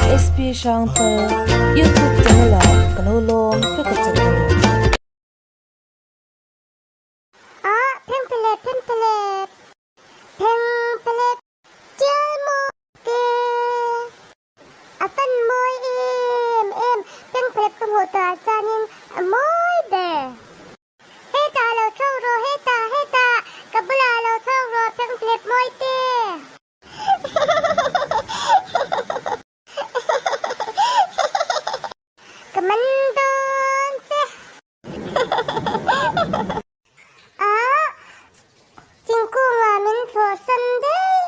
SP Hrangchal YouTube channel ah ka lo lawm vek a che u. Ah, phengphelep, phengphelep, phengphelep tial maw te. A fan mawi em em, phengphelep ka hmuh tawh ah chuanin a mawi ber. Hetah lo thlawk rawh, hetah, hetah, ka bulah lo thlawk rawh, phengphelep mawi te. Ka man dawn che. A thingkungah min thlawhsan daih.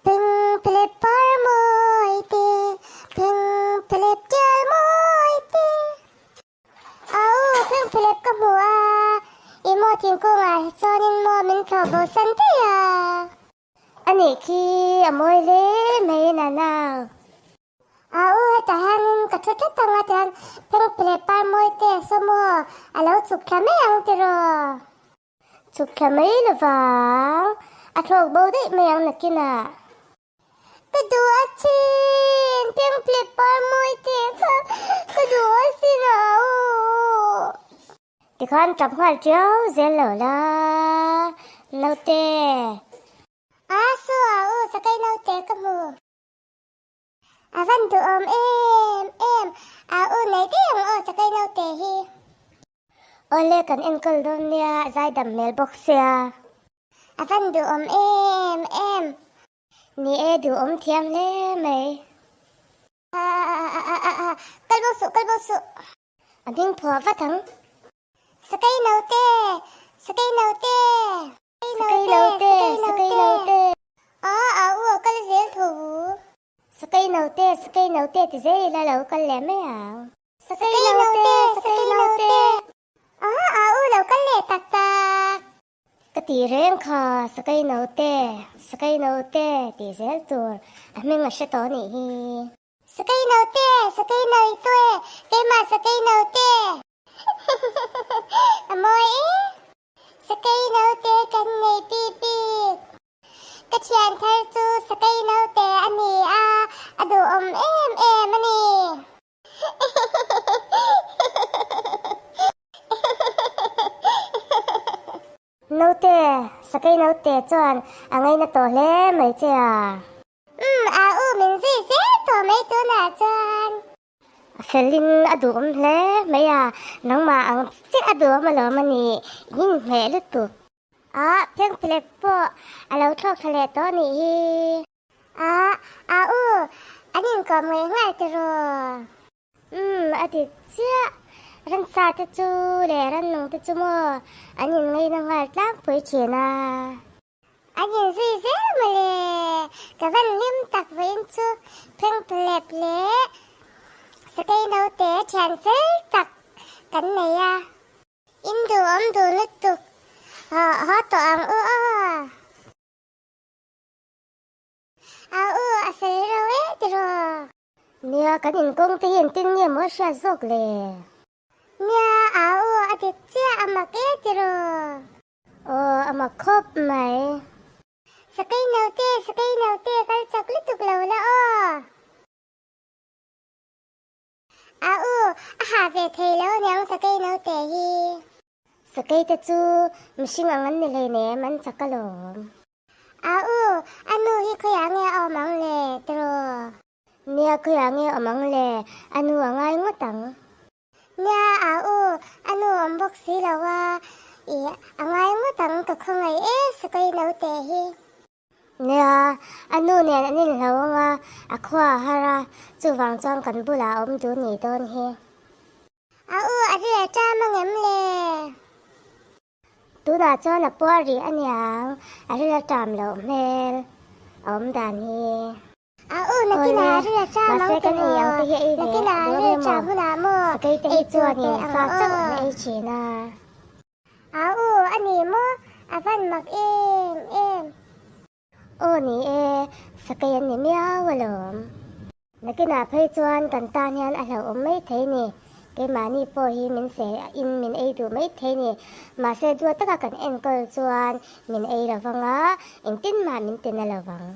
Phengphelep par mawi te, phengphelep tial mawi te. Au, phengphelep ka hmu a, i maw thingkungah chuanin maw min thlawh bosan daih a. Anih khi a mawi hle mai Nanau. A u hetah hianin ka thu tlat ang a tiang phengphelep par mawi te saw maw a lo chhuk thla mai ang tiraw? Chhuk thla mai lovang, a thlawk bo daih mai ang nakinah. Ka duh a chin, phengphelep par mawi te kha ka duh a sin a u. Tikhan tap nghal tiau zel lo la naute. A saw a u sakai naute ka hmu. A van duhawm em em, a u nei daih ang aw sakai naute hi. Awle kan enkawl dawn nia zaidam hmel bawk sia. A van duhawm em em. Ni e duhawm thiam hle mai. A a a a kal bo suh kal bo suh. A hming phuah vat ang. Sakai naute sakai naute. Sakai naute sakai naute. A a u a kal zel tho. Sakai naute sakai naute ti zel ila lo kal leh mai ang. Sakai naute sakai naute. A a u lo kal leh tak tak. Ka tih reng kha sakai naute sakai naute ti zel tur a hming a hre tawh anih hi. Sakai naute sakai naute keimah sakai naute. A mawi e. Sakei naute kan nei bik bik. Ka thian thar chu sakei naute a ni a, a duhawm em em a ni. Naute, sakei naute chuan a ngaina tawh hle mai che a. Umm, a u min zui zel tawh mai tunah chuan. A felin a duhawm hle mai a, nangmah ang chiah a duhawm alawm a nih, in inhmeh lutuk. A, phengphelep pawh a lo thlawk thla leh tawh a nih hi. A, a u, an inkawm ngaih nghal tiraw? Umm, a dik chiah. Ransa te chu leh rannung te chu maw an inngaihna nghal tlangpui thin a. An inzui zel mawle, ka van hlim tak vawiin chu phengphelep leh sakei naute thian fel tak kan nei a. In duhawm duh lutuk haw haw tawh ang u aw. Au u a fel reuh e tiraw. Nia kan inkawng te hi engtin nge maw a hriat zawk le? Nia au u a dik chiah a mak e tiraw. Aw a mak khawp mai. Sakei naute, sakei naute kal chak lutuk lo la aw. A u, a hah ve thei lo aniang sakei naute hi. Sakei te chu mihring ang an ni hleinem an chak alawm. A u, a nu hi khawiah nge a awm ang le tiraw? Nia khawiah nge a awm ang le, a nu a ngai ngawt ang. Nia a u, a nu awm bawk si lo a, i a ngai ngawt ang ka khawngaih e Sakawih naute hi. Nia, a nu nen an inhlo ang a, a khua a har a, chuvang chuan kan bulah a awm duh ni dawn hi. A u, a ri a ṭam angem le? Tunah chuan a puar rih aniang, a ril a ṭam loh hmel a awm dan hi. A u nakinah Awle, ril cham mahse ang kan ei ang te tiraw? hi ei ve Nakinah dawn ril emaw? cham hunah maw Sakei te hi ei tur chuan pe in ang sa chauh an aw. ei thin a. A u a ni maw? A van mak em em. Aw ni e, sakei an ni miau alawm. Nakinah phei chuan kan tan hian a hlauhawm mai thei ni. Keimahni pawh hi min seh in min ei duh mai thei ni. Mahse duat taka kan enkawl chuan min ei lovang a, engtin mah min ti na lovang.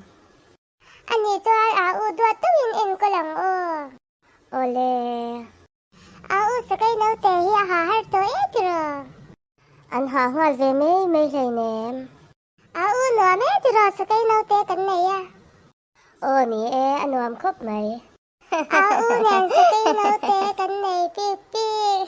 A nih chuan a u An hah nghal ve mai mai hleinem. A u nuam e tiraw sakei naute kan nei a. Aw ni e, a nuam khawp mai. A u nen sakei naute kan nei pik pik.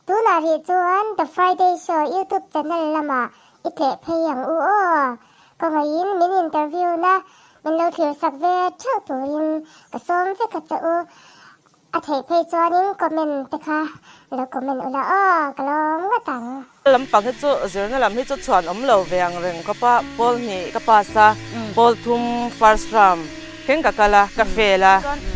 Tunah rih chuan The Friday Show YouTube channel lamah i tleh phei ang u aw. Kawngaihin min interview na min lo thlir sak ve theuh turin ka sawm vek a che u. A theih phei chuanin comment te kha lo comment ula aw, ka lawm ngawt ang. Lampang hi chu zirna lam hi chu chhuan awm lo ve ang reng khawp a, pawl hnih ka pass a, pawl thum first round thleng ka kal a, ka fail a.